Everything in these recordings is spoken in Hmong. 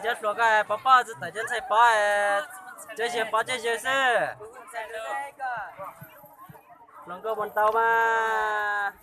Cov hluas ko, pov pob tsis tawm cov ntxhais pov, cov yawg pov cov yawg xwb. Hluas nkauj mus ntau mas.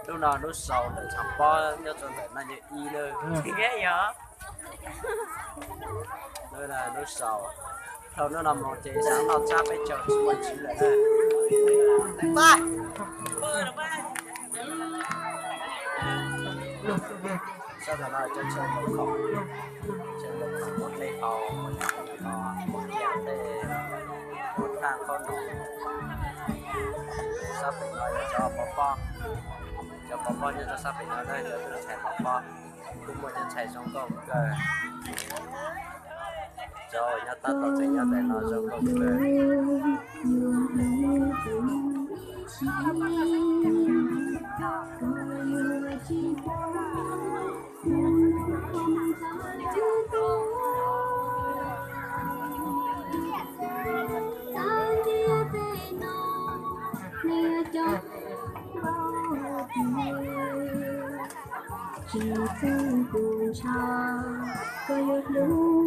Lub no lub sau ntawm tshav pob nyob rau ntawm no yog ib lub. Lub sau, dhau hnub no mus ces xyov noj tsab peb caug tsis muaj tsiv lawm. Sab tom no cov chaw nkaum khoom, chaw nkaum khoom ua dej haus, ua noj ua haus, ua cia tej, ua thaj qhaub noom. Sab pem no yog cov pov pob, cov pov pob nyob rau sab pem no na, cov tus ntxhais pov pob kuj muaj cov ntxhais zoo nkauj kawg. Cov uas nyob tab tom tseem nyob ntawm no zoo nkauj kawg. Tsis txeeb tus ntshav, koj yuav hlub